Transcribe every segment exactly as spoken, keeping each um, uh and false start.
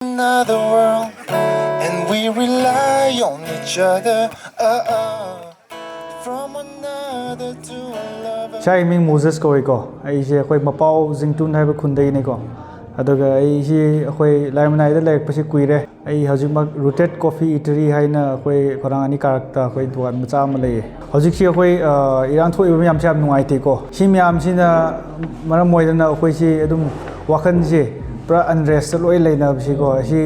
another world, and we rely on each other. Uh-uh. From another to another. ꯏꯁꯥꯒꯤ ꯃꯤꯡ Moses ꯀꯧꯏꯀꯣ꯫ ꯑꯩꯁꯦ ꯑꯩꯈꯣꯏ ꯃꯄꯥꯎ ꯖꯤꯡꯇꯨꯟ ꯍꯥꯏꯕ ꯈꯨꯟꯗꯒꯤꯅꯦꯀꯣ꯫ ꯑꯗꯨꯒ ꯑꯩꯁꯤ ꯑꯩꯈꯣꯏ ꯂꯥꯏꯃꯅꯥꯏꯗ ꯂꯩꯔꯛꯄꯁꯤ ꯀꯨꯏꯔꯦ꯫ ꯑꯩ ꯍꯧꯖꯤꯛꯃꯛ Rooted Coffee Eatery ꯍꯥꯏꯅ ꯑꯩꯈꯣꯏ ꯈꯣꯡꯅꯥꯡ ꯑꯅꯤ ꯀꯥꯔꯛꯇ ꯑꯩꯈꯣꯏ ꯗꯨꯀꯥꯟ ꯃꯆꯥ ꯑꯃ ꯂꯩꯌꯦ꯫ ꯍꯧꯖꯤꯛꯁꯤ ꯑꯩꯈꯣꯏ ꯑ, ꯏꯔꯥꯡ ꯊꯣꯛꯏꯕ ꯃꯌꯥꯝꯁꯦ ꯌꯥꯝ ꯅꯨꯡꯉꯥꯏꯇꯦꯀꯣ꯫ ꯁꯤ ꯃꯌꯥꯝꯁꯤꯅ ꯃꯔꯝ ꯑꯣꯏꯗꯅ ꯑꯩꯈꯣꯏꯁꯤ ꯑꯗꯨꯝ ꯋꯥꯈꯜꯁꯦ ꯄꯨꯔꯥ ꯑꯟꯔꯦꯁꯇ ꯂꯣꯏ ꯂꯩꯅꯕꯁꯤꯀꯣ꯫ ꯑꯁꯤ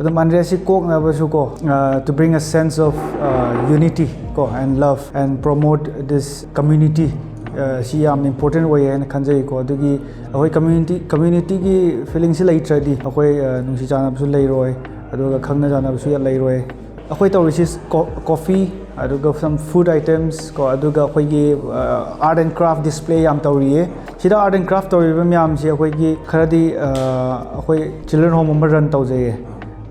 ꯑꯗꯨꯝ ꯑꯟꯔꯦꯁꯁꯤ ꯀꯣꯛꯅꯕꯁꯨꯀꯣ, ꯑ, to bring a sense of, ꯑ, unity ꯀꯣ, and love and promote this community, ꯑ, ꯁꯤ ꯌꯥꯝ ꯏꯝꯄꯣꯔꯇꯦꯟ ꯑꯣꯏꯌꯦ ꯍꯥꯏꯅ ꯈꯟꯖꯩꯀꯣ꯫ ꯑꯗꯨꯒꯤ ꯑꯩꯈꯣꯏ ꯀꯝꯃ꯭ꯌꯨꯅꯤꯇꯤ ꯀꯝꯃ꯭ꯌꯨꯅꯤꯇꯤꯒꯤ ꯐꯤꯂꯤꯡꯁꯤ ꯂꯩꯇ꯭ꯔꯗꯤ ꯑꯩꯈꯣꯏ, ꯑ, ꯅꯨꯡꯁꯤ ꯆꯥꯟꯅꯕꯁꯨ ꯂꯩꯔꯣꯏ, ꯑꯗꯨꯒ ꯈꯪꯅ ꯆꯥꯟꯅꯕꯁꯨ ꯂꯩꯔꯣꯏ꯫ ꯑꯩꯈꯣꯏ ꯇꯧꯔꯤꯁꯤ ꯀꯣ- ꯀꯣꯐꯤ, ꯑꯗꯨꯒ some food items ꯀꯣ, ꯑꯗꯨꯒ ꯑꯩꯈꯣꯏꯒꯤ, ꯑ, art and craft display ꯌꯥꯝ ꯇꯧꯔꯤꯌꯦ꯫ ꯁꯤꯗ art and craft ꯇꯧꯔꯤꯕ ꯃꯌꯥꯝꯁꯤ ꯑꯩꯈꯣꯏꯒꯤ ꯈꯔꯗꯤ, ꯑ, ꯑꯩꯈꯣꯏ children home ꯑꯃ run ꯇꯧꯖꯩꯌꯦ꯫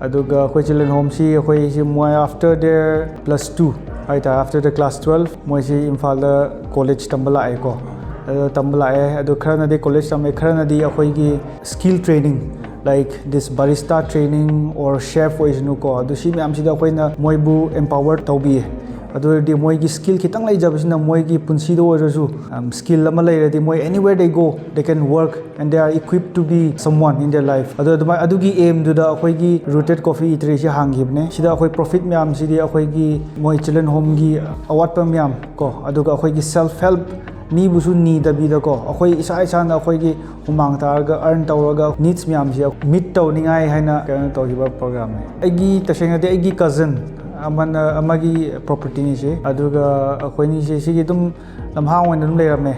ꯑꯗꯨꯒ ꯑꯩꯈꯣꯏ children homeꯁꯤ ꯑꯩꯈꯣꯏꯁꯤ ꯃꯣꯏ after their plus two ꯍꯥꯏꯇꯥꯔꯦ, after the class twelve ꯃꯣꯏꯁꯤ ꯏꯝꯐꯥꯜꯗ ꯀꯣꯂꯦꯖ ꯇꯝꯕ ꯂꯥꯛꯑꯦꯀꯣ꯫ ꯑꯗꯣ ꯇꯝꯕ ꯂꯥꯛꯑꯦ, ꯑꯗꯨ ꯈꯔꯅꯗꯤ ꯀꯣꯂꯦꯖ ꯇꯝꯃꯦ, ꯈꯔꯅꯗꯤ ꯑꯩꯈꯣꯏꯒꯤ skill training, like this barista training or chef ꯑꯣꯏꯁꯅꯨꯀꯣ, ꯑꯗꯨ ꯁꯤ ꯃꯌꯥꯝꯁꯤꯗ ꯑꯩꯈꯣꯏꯅ ꯃꯣꯏꯕꯨ empower ꯇꯧꯕꯤꯌꯦ꯫ ꯑꯗꯨ ꯑꯣꯏꯔꯗꯤ ꯃꯣꯏꯒꯤ skill ꯈꯤꯇꯪ ꯂꯩꯖꯕꯁꯤꯅ ꯃꯣꯏꯒꯤ ꯄꯨꯟꯁꯤꯗ ꯑꯣꯏꯔꯁꯨ, um, skill ꯑꯃ ꯂꯩꯔꯗꯤ ꯃꯣꯏ anywhere they go, they can work and they are equipped to be someone in their life꯫ ꯑꯗꯣ ꯑꯗꯨꯃꯥꯏ-, ꯑꯗꯨꯒꯤ aimꯗꯨꯗ ꯑꯩꯈꯣꯏꯒꯤ Rooted Coffee Eateryꯁꯤ ꯍꯥꯡꯈꯤꯕꯅꯦ꯫ ꯁꯤꯗ ꯑꯩꯈꯣꯏ profit ꯃꯌꯥꯝꯁꯤꯗꯤ ꯑꯩꯈꯣꯏꯒꯤ ꯃꯣꯏ children homeꯒꯤ ꯑꯋꯥꯠꯄ ꯃꯌꯥꯝ ꯀꯣ, ꯑꯗꯨꯒ ꯑꯩꯈꯣꯏꯒꯤ self help ꯃꯤꯕꯨꯁꯨ ꯅꯤꯗꯕꯤꯗꯀꯣ, ꯑꯩꯈꯣꯏ ꯏꯁꯥ ꯏꯁꯥꯅ ꯑꯩꯈꯣꯏꯒꯤ ꯍꯨꯃꯥꯡ ꯇꯥꯔꯒ earn ꯇꯧꯔꯒ needs ꯃꯌꯥꯝꯁꯤ meet ꯇꯧꯅꯤꯡꯉꯥꯏ ꯍꯥꯏꯅ ꯀꯩꯅꯣ ꯇꯧꯈꯤꯕ programꯅꯦ꯫ ꯑꯩꯒꯤ ꯇꯁꯦꯡꯅꯗꯤ ꯑꯩꯒꯤ cousin ꯑꯃꯅ, ꯑꯃꯒꯤ propertyꯅꯤ ꯁꯤ꯫ ꯑꯗꯨꯒ ꯑꯩꯈꯣꯏꯅꯤꯁꯦ ꯁꯤꯒꯤ ꯑꯗꯨꯝ ꯂꯝꯍꯥꯡ ꯑꯣꯏꯅ ꯑꯗꯨꯝ ꯂꯩꯔꯝꯃꯦ꯫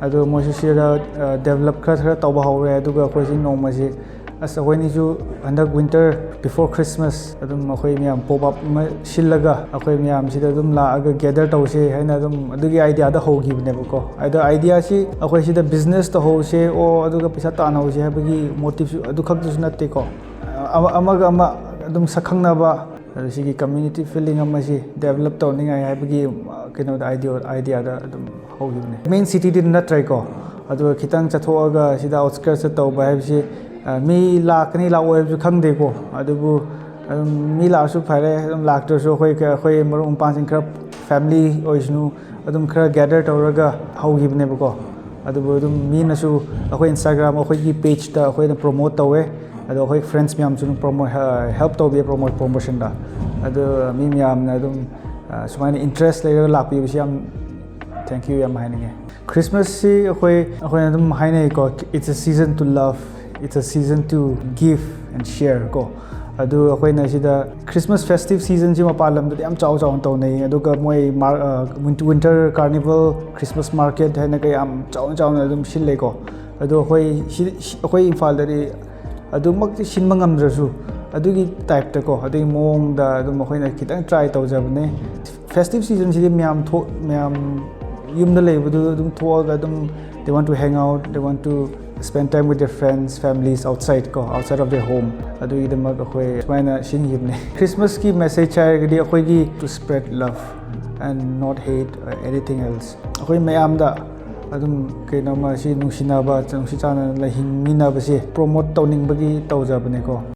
ꯑꯗꯨ ꯃꯣꯏꯁꯨ ꯁꯤꯗ, ꯑ, develop ꯈꯔ ꯈꯔ ꯇꯧꯕ ꯍꯧꯔꯦ꯫ ꯑꯗꯨꯒ ꯑꯩꯈꯣꯏꯁꯤ ꯅꯣꯡꯃꯁꯤ, ꯑꯁ, ꯑꯩꯈꯣꯏꯅꯤꯁꯨ ꯍꯟꯗꯛ winter before Christmas ꯑꯗꯨꯝ ꯑꯩꯈꯣꯏ ꯃꯌꯥꯝ pop up ꯑꯃ ꯁꯤꯜꯂꯒ ꯑꯩꯈꯣꯏ ꯃꯌꯥꯝꯁꯤꯗ ꯑꯗꯨꯝ ꯂꯥꯛꯑꯒ gather ꯇꯧꯁꯦ ꯍꯥꯏꯅ ꯑꯗꯨꯝ ꯑꯗꯨꯒꯤ ideaꯗ ꯍꯧꯈꯤꯕꯅꯦꯕꯀꯣ꯫ ꯑꯗꯣ ideaꯁꯤ ꯑꯩꯈꯣꯏ ꯁꯤꯗ business ꯇꯧꯍꯧꯁꯦ ꯑꯣ ꯑꯗꯨꯒ ꯄꯩꯁꯥ ꯇꯥꯟꯅꯍꯧꯁꯦ ꯍꯥꯏꯕꯒꯤ motiveꯁꯨ ꯑꯗꯨ ꯈꯛꯇꯁꯨ ꯅꯠꯇꯦꯀꯣ꯫ ꯑꯃ-, ꯑꯃꯒ ꯑꯃ ꯑꯗꯨꯝ ꯁꯛꯈꯪꯅꯕ, ꯑꯗ ꯁꯤꯒꯤ community feeling ꯑꯃꯁꯤ develop ꯇꯧꯅꯤꯡꯉꯥꯏ ꯍꯥꯏꯕꯒꯤ, ꯑ, ꯀꯩꯅꯣꯗ idea, ideaꯗ ꯑꯗꯨꯝ ꯍꯧꯈꯤꯕꯅꯦ꯫ Main cityꯗꯤ ꯅꯠꯇ꯭ꯔꯦꯀꯣ, ꯑꯗꯨꯒ ꯈꯤꯇꯪ ꯆꯠꯊꯣꯛꯑꯒ ꯁꯤꯗ outskirtsꯇ ꯇꯧꯕ ꯍꯥꯏꯕꯁꯤ ꯃꯤ ꯂꯥꯛꯀꯅꯤ ꯂꯥꯛꯑꯣꯏ ꯍꯥꯏꯕꯁꯨ ꯈꯪꯗꯦꯀꯣ꯫ ꯑꯗꯨꯕꯨ ꯑꯗꯨꯝ ꯃꯤ ꯂꯥꯛꯑꯁꯨ ꯐꯔꯦ, ꯑꯗꯨꯝ ꯂꯥꯛꯇ꯭ꯔꯁꯨ ꯑꯩꯈꯣꯏ ꯑꯩꯈꯣꯏ ꯃꯔꯨꯞ ꯃꯄꯥꯡꯁꯤꯡ ꯈꯔ, ꯐꯦꯃꯤꯂꯤ ꯑꯣꯏꯁꯅꯨ, ꯑꯗꯨꯝ ꯈꯔ ꯒꯦꯗꯔ ꯇꯧꯔꯒ ꯍꯧꯈꯤꯕꯅꯦꯕꯀꯣ꯫ ꯑꯗꯨꯕꯨ ꯑꯗꯨꯝ ꯃꯤꯅꯁꯨ ꯑꯩꯈꯣꯏ Instagram ꯑꯩꯈꯣꯏꯒꯤ ꯄꯦꯖꯇ ꯑꯩꯈꯣꯏꯅ ꯄ꯭ꯔꯣꯃꯣꯠ ꯇꯧꯋꯦ꯫ ꯑꯗꯣ ꯑꯩꯈꯣꯏ ꯐ꯭ꯔꯦꯟꯁ ꯃꯌꯥꯝꯁꯨ ꯑꯗꯨꯝ ꯄ꯭ꯔꯣꯃꯣꯠ ꯍꯦꯜꯞ ꯇꯧꯕꯤꯌꯦ ꯄ꯭ꯔꯣꯃꯣꯠ ꯄ꯭ꯔꯣꯃꯣꯁꯟꯗ꯫ ꯑꯗꯣ ꯃꯤ ꯃꯌꯥꯝꯅ ꯑꯗꯨꯝ ꯁꯨꯃꯥꯏꯅ ꯏꯟꯇꯔꯦꯁ ꯂꯩꯔꯒ ꯂꯥꯛꯄꯤꯕꯁꯤ ꯌꯥꯝ ꯊꯦꯡꯀ꯭ꯌꯨ ꯌꯥꯝ ꯍꯥꯏꯅꯤꯡꯉꯦ꯫ ꯈ꯭ꯔꯤꯁꯃꯥꯁꯁꯤ ꯑꯩꯈꯣꯏ ꯑꯩꯈꯣꯏꯅ ꯑꯗꯨꯝ ꯍꯥꯏꯅꯩꯀꯣ, "It's a season to love, it's a season to give and share" ꯀꯣ꯫ ꯑꯗꯨ ꯑꯩꯈꯣꯏꯅ ꯁꯤꯗ ꯈ꯭ꯔꯤꯁꯃꯥꯁ ꯐꯦꯁꯇꯤꯚ ꯁꯤꯖꯟꯁꯤ ꯃꯄꯥꯟ ꯂꯝꯗꯗꯤ ꯌꯥꯝ ꯆꯥꯎ ꯆꯥꯎꯅ ꯇꯧꯅꯩ, ꯑꯗꯨꯒ ꯃꯣꯏ ꯃꯥꯔ-, ꯑ, ꯋꯤꯟ-, ꯋꯤꯟꯇꯔ ꯀꯥꯔꯅꯤꯚꯦꯜ, ꯈ꯭ꯔꯤꯁꯃꯥꯁ ꯃꯥꯔꯀꯦꯠ ꯍꯥꯏꯅ ꯀꯌꯥꯝ ꯆꯥꯎꯅ ꯆꯥꯎꯅ ꯑꯗꯨꯝ ꯁꯤꯜꯂꯦꯀꯣ꯫ ꯑꯗꯣ ꯑꯩꯈꯣꯏ ꯁꯤ, ꯁꯤ, ꯑꯩꯈꯣꯏ ꯏꯝꯐꯥꯜꯗꯗꯤ ꯑꯗꯨꯃꯛꯇꯤ ꯁꯤꯟꯕ ꯉꯝꯗ꯭ꯔꯁꯨ, ꯑꯗꯨꯒꯤ ꯇꯥꯏꯞꯇꯀꯣ, ꯑꯗꯨꯒꯤ ꯃꯑꯣꯡꯗ ꯑꯗꯨꯝ ꯑꯩꯈꯣꯏꯅ ꯈꯤꯇꯪ ꯇ꯭ꯔꯥꯏ ꯇꯧꯖꯕꯅꯦ꯫ ꯐꯦꯁꯇꯤꯚ ꯁꯤꯖꯟꯁꯤꯗꯤ ꯃꯌꯥꯝ ꯊꯣꯛ-, ꯃꯌꯥꯝ ꯌꯨꯝꯗ ꯂꯩꯕꯗꯨ ꯑꯗꯨꯝ ꯊꯣꯛꯑꯒ ꯑꯗꯨꯝ they want to hang out, they want to spend time with their friends, families outside ꯀꯣ, outside of their home꯫ ꯑꯗꯨꯒꯤꯗꯃꯛ ꯑꯩꯈꯣꯏ ꯁꯨꯃꯥꯏꯅ ꯁꯤꯟꯈꯤꯕꯅꯦ꯫ ꯈ꯭ꯔꯤꯁꯃꯥꯁꯀꯤ ꯃꯦꯁꯦꯖ ꯍꯥꯏꯔꯒꯗꯤ ꯑꯩꯈꯣꯏꯒꯤ to spread love and not hate or anything else꯫ ꯑꯩꯈꯣꯏ ꯃꯌꯥꯝꯗ ꯑꯗꯨꯝ ꯀꯩꯅꯣꯝꯃ ꯁꯤ ꯅꯨꯡꯁꯤꯅꯕ, ꯅꯨꯡꯁꯤ ꯆꯥꯟꯅꯅ ꯍꯤꯡꯃꯤꯟꯅꯕꯁꯦ ꯄ꯭ꯔꯣꯃꯣꯠ ꯇꯧꯅꯤꯡꯕꯒꯤ ꯇꯧꯖꯕꯅꯦꯀꯣ꯫